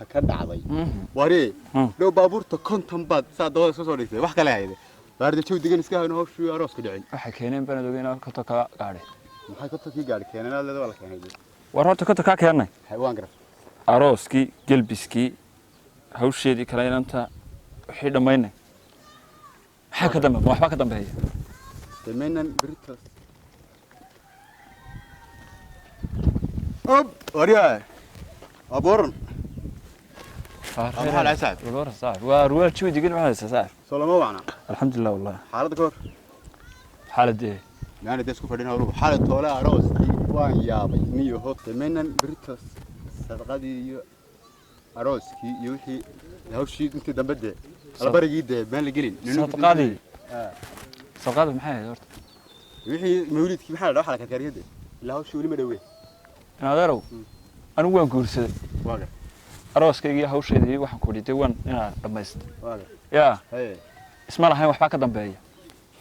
Maanta ka dhacday waree dhow baabuurta 50 baad saa dabada iska soo dhigtay, wax kale hayde baarda jawi degan iska hayno, hawshii aroosku dhicin. Waxay keeneen baan ogeyn konton kaa gaadhay. Maxay 50-kii gaadhi keeneen? Aad leeda waa la keenay. War horta 50 kaa keennay. Waan garan. Arooskii, gelbiskii, hawsheedii kale, inanta wixii dhammaynay, maxaa ka dambe? Ma waxbaa ka dambeeya? Dee maynan beritoos ob waryaa abuuran. Maxaa dhacay, saaxib? War saaxib, waa ruwaal jawi degan maxaa haysaa, saaxib? Soo lama wacna. Alxamdulilah wallah. Xaaladda ka hor. Xaaladee? Yaani dee isku fadhin hawluhu xaalad toole arooskii waan yaabay niyo ho. Dee maynan beritos sadaqadii iyo arooskii iyo wixii hawshii intii dambe, dee albarigii, dee maan la gelin. Sadaqadii, sadaqadii maxay ahayd horta? Wixii mawlidkii maxaa la dhaha, waxa la karkariyay dee ilaa hawshii weli ma dhowey. In adeerow, anigu waan guursaday. Waa gar. Arooskayga iyo hawsheedii waxaan ku idhi dee waan inaan dhammaystay. Waa gar. Yaa. Haye. Isma lahayn waxbaa ka dambeeya.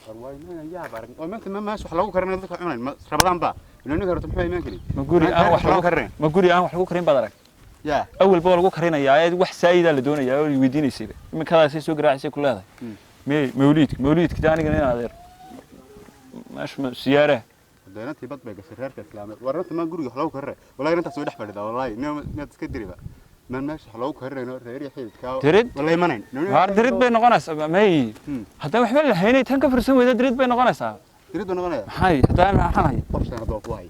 War waay maynan yaab arag oo maanta ma meesha wax lagu karinayo dadka cunayn ma rabadaan ba inuu ninka horta muxuu imaan karin. Ma guri aan wax lagu karinayn? Ma guri aan wax lagu karin baad arag? Yaa. Awalba waa lagu karinayaa ee wax saayidaa la doonayaa oo weydiinaysayba iminkadaasay soo garaacaysay ku leedahay. Mey mawliidka, mawliidka dee anigana in adeer meesha ma siyaaraha. Deenantii bad bay gashay reerka islaameed. War runta maan guriga wax lagu karinay wallahi intaas way dhex fadhidaa wallahi miyaad iska diriba maan meesha wax lagu karinayno reer iyo xididkaa. Dirid? Wallahi imanayn. Waar dirid bay noqonaysaa may. Haddaan waxba la haynay tan ka fursan weyda dirid bay noqonaysaa. Dirid buu noqonaya. Maxay haddaan maxaan haya? Qof shan haddaba ku hay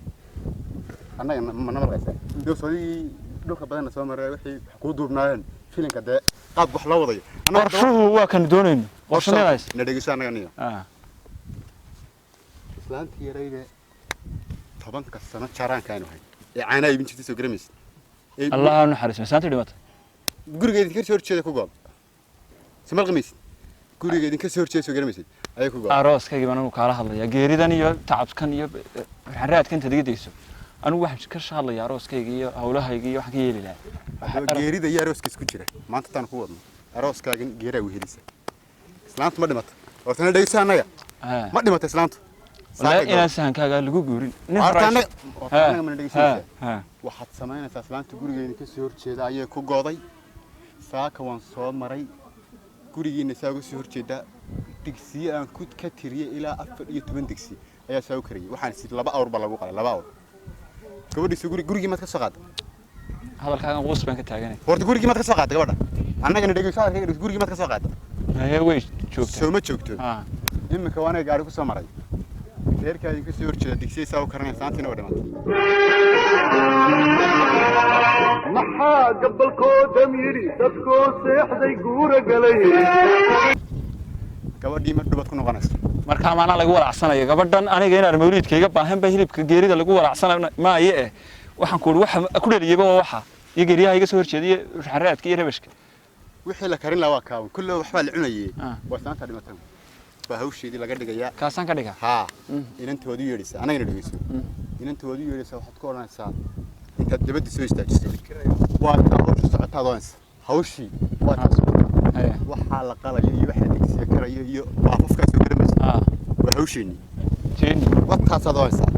annaga ma namarqaysaa dee sodigii dhulka badanna soo maray wixii wax kuu duubnaayeen filinka dee qaab wax loo wadayo. Annaga haddaba- Qorshuhu waa kan doonayno qorsho midays. Na dhegeyso annaga niyo. Islaantii yarayde 10-ka sano jaraanka aynu hay ee caanaa iibin jirtay soo garamaysid. Allah ha naxariis, masaanta dhimatay. Guriga idinka soo horjeeda ku goob samal qamaysid, guriga idinka soo horjeeda soo garamaysid ayay ku goob. Arooskaygii baan anigu kaala hadlayaa, geeridan iyo tacabkan iyo raadkan intaad iga dayso, anigu waxaan ka hadlayaa arooskayga iyo hawlahayga iyo waxaan ka yeeli lahaa. Haddaba geerida iyo arooska isku jira maanta taan ku wadno arooskaagan geeraa wehelisa. Islaantu ma dhimata hortana, dhegeyso annaga. Ma dhimata islaantu. Wallaahi inaan sahankaaga lagu guurin nin. Horta hore. Annaga horta annaga mana dhegeysanaysaa? Waxaad samaynaysaa, islaanta guriga idinka soo horjeeda ayay ku go'day. Saaka waan soo maray gurigiina saa uga soo horjeeda, digsiye aan ku ka tiriyey ilaa 14 digsi ayaa saa u kariyey. Waxaan is 2 awr baa lagu qalay, 2 awr gabadhiisa. Gurigii maad ka soo qaaday? Hadalkaagan quus baan ka taaganay. Horta gurigii maad ka soo qaaday gabadha? Annagana dhegeyso, hadalkayga dhegeyso. Gurigii maad ka soo qaaday? Haye, way joogtaa. Soo ma joogto? Iminka waa aniga gaari ku soo maray reerkaa idinka soo horjeeda, digsiye saa u karanaya, saantiina waa dhimatay. Maxaa gabalkoodam yidhi dadkoo seexday guura galay? Gabadhii mar dhubad ku noqonaysa. Markaa maanaa lagu walacsanayo gabadhan aniga inaan mawliidka iga baahan ba hilibka geerida lagu walacsanayo maaye eh. Waxaan ku waxa ku dhaliyeyba waa waxa iyo geeriyaha iga soo horjeediyo raadka iyo rabashka. Wixii la karin lahaa waa kaawan kullo waxbaa la cunayey. Waa saanta dhimatay baa hawsheedii laga dhigayaa. Kaasaan ka dhigaa. Haa, inanta waad u yeedhaysaa, anagana dhegeyso. Inanta waad u yeedhaysaa, waxaad ku odhanaysaa intaad dabadda soo istaajiso waa taa hawsha socotaad oonaysa, hawshii waa taa socota. Waxaa la qalayo iyo waxaa digsiya karayo iyo baafafkaa soo garamaysa. Waa hawsheenii. Jeeni. Wadkaasaad oonaysaa.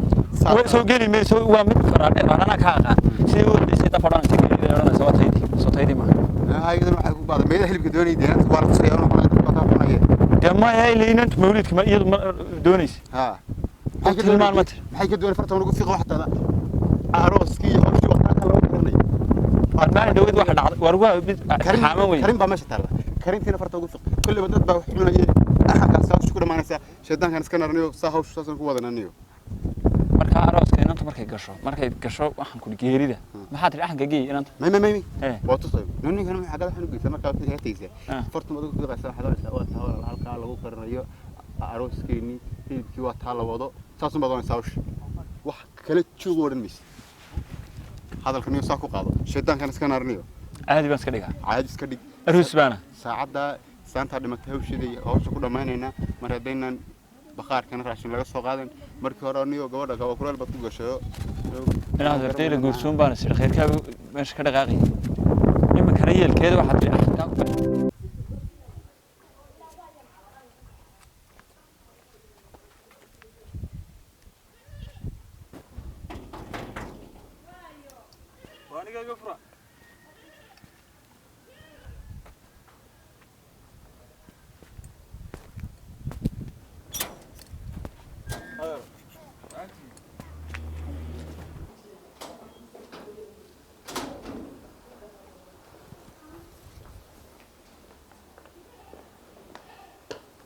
Way soo geli mayso, waa mid faraadhe baan anaa ka aqaan sidii u ordhaysay daf odhanaysa geerida odhanaysa waa taydii soo taydii maaha. Ayadana waxay ku baaday meelaha hilibka doonayay dee waa la tusaya oo noqonaya dadka taa cunaya. Dee maya ila inanta mawliidka ma iyadu ma doonaysa. Haa. Tilmaan ma tir. Maxay ka doonay? Farta ugu fiiqo waxtaada arooskii iyo hawshii waa taa lagu karinay. Maalin dhaweyd waxa dhacday war waa mid xaaman weyn. Karin baa meesha taalla, karintiina farta ugu fiiq. Kulliba dad baa wax cunayay, axankaas hawsha ku dhamaanaysa, shaydaankan iska naranayo saa hawsha saasaan ku wadananiyo. Markaa arooska inanta markay gasho waxaan ku geerida maxaa tiri axanka geey inanta. May may may. Eh. Waa tusayo ninkan maxaa gadax u geysa markaa waxaad kaga tegaysaa. Farta maad ugu fiiqaysaa, waxaad oranaysaa waa taa walaal halkaa lagu karinayo arooskeenii, hilibkii waa taa la wado, saasun baad oranaysaa hawsha wax kala joog odhan maysid. Hadalka niyo saa ku qaado, shaydaankan iska naranayo. Caadi baan iska dhigaa. Caadi iska dhig. Aroos baana. Saacadda saantaa dhimatay hawsheeda iyo hawsha ku dhammaynaynaa mar haddaynan bakhaarkana raashin laga soo qaadan markii hore niyo gabadha kaba kuleel baad ku gashayo. Inaad ardayda guursoon baan isiri khayrkaaga meesha ka dhaqaaqay iminkana yeelkeeda waxaad tiri axankaa ku.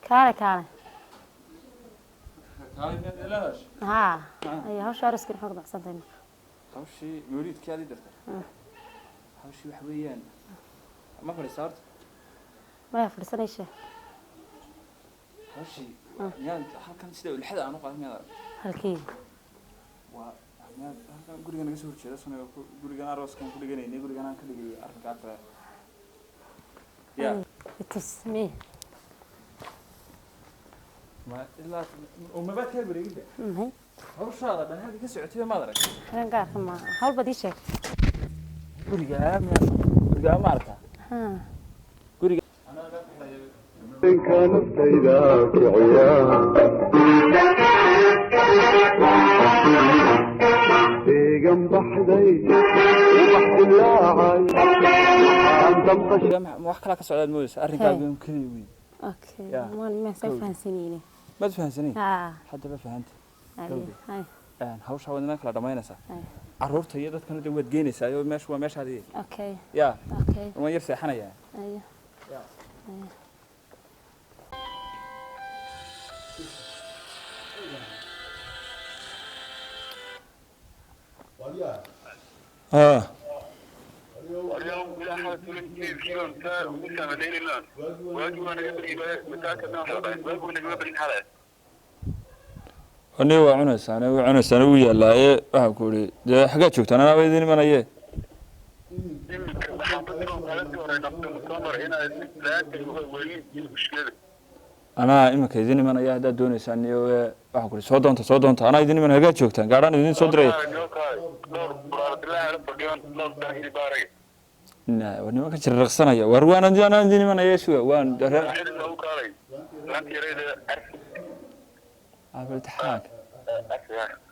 Kaale kaale. Haa, ay hawsha arooska maxaa ka baxsantahay? Hawshii mawliidkii aad ii dirtay, hawshii waxa weeyaan, ma fadhiista horta? Maya, fadhiisanaysa. Hawshii miyaan halkan sida ulxada aan u qaaday miyaad arag? Halkii? Waa miyaad halkan guriga naga soo horjeeda sunaga gurigan arooskan ku dhiganaynay, gurigan aan ka dhigayay arrinka agta ya. Itus mi. Ma ilaa umabaad kaa wareegida? Maxay? Hawshaada dhan halka ka socotay maad arag? Xagan gaarka ma hawl baad ii sheegtay? Gurigaa gurigaa ma aragtaa? Haa. Guriga. Ninka naftayda kiciya, deegan baxday, ubax dilaacay, waxaan damqash Ma wax kalaa ka socdaad moodaysa arrinkaaga keliya wey. Okay. Ya. Maan ma soo fahansanayni. Maad fahansanay? Haa. Haddaba fahanta. Ay. Gawdi. Ay. Hawshaa waad inaan kala dhamaynaysaa. Ay. Carruurta iyo dadkana de waad geynaysaa oo meeshu waa meeshaadii. Okay. Ya. Okay. Waan yar seexanayaa. Ay. Ya. Ay. Ah. Ani waa cunaysaane, waa cunaysaane, wuu yaallaaye. Waxaan ku idhi dee xaggaad joogtaan, anaaba idin imanaye. Anaa iminka idin imanaya haddaad doonaysaan iyo waxaan ku idhi soo doonta, soo doonta, anaa idin imanaya. Xaggaad joogtaan? Gaadhaan idin soo diraya. Na war nimanka jirraqsanaya, war waan anaa idin imanaya, suga waan reer imtixaanka.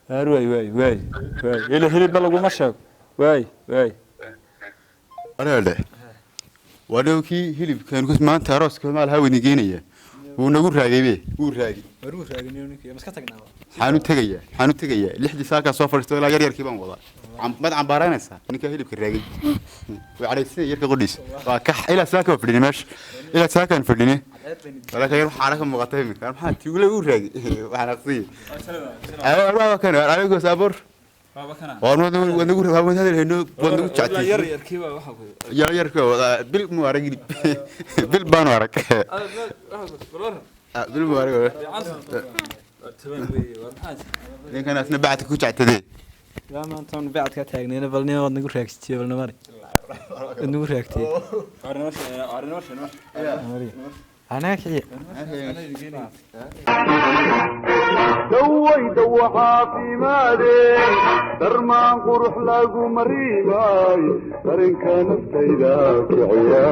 Waar waay waay waay waay, ila hilibba laguma sheego, waay waay. Areedhe, waa dhowkii hilibkan maanta arooska maal hawani geenaya, wuu nagu raagay be, wuu raagay. Waruu raaginiyo ninkii maska tagnaaba. Maxaan u tegayaa, maxaan u tegayaa? 6dii saakaa soo fadhiisto ilaa yar yarkii baan wadaa. Maad cambaaraynaysaa ninka hilibka raagay, waa cadhaysanaya yarka qodhiisa, waa kax. Ilaa saaka waan fadhinay meesha, ilaa saakaan fadhinay, walaakin yar waxaana ka muuqata iminka maxaa tiigule uu raagay, waxaan aqsiyay waa kan adigoo saabuur waan wad nagu wad hadalhayno, waad nagu jectay. Yar yarkii baa waxaa ku yar yarka wadaa bil mu arag hilib, bil baanu arag, bil mu arag. Ninkan asna bacadka ku jectadee. Ilaa maanta aan bacad ka taagnayna, bal nin waad nagu raagsitay, bal namari waad nagu raagtay. Anaa kiciye. Daway dawa caafimaadee, darmaan qurux lagu mariimaayo, dareenka naftayda kiciya.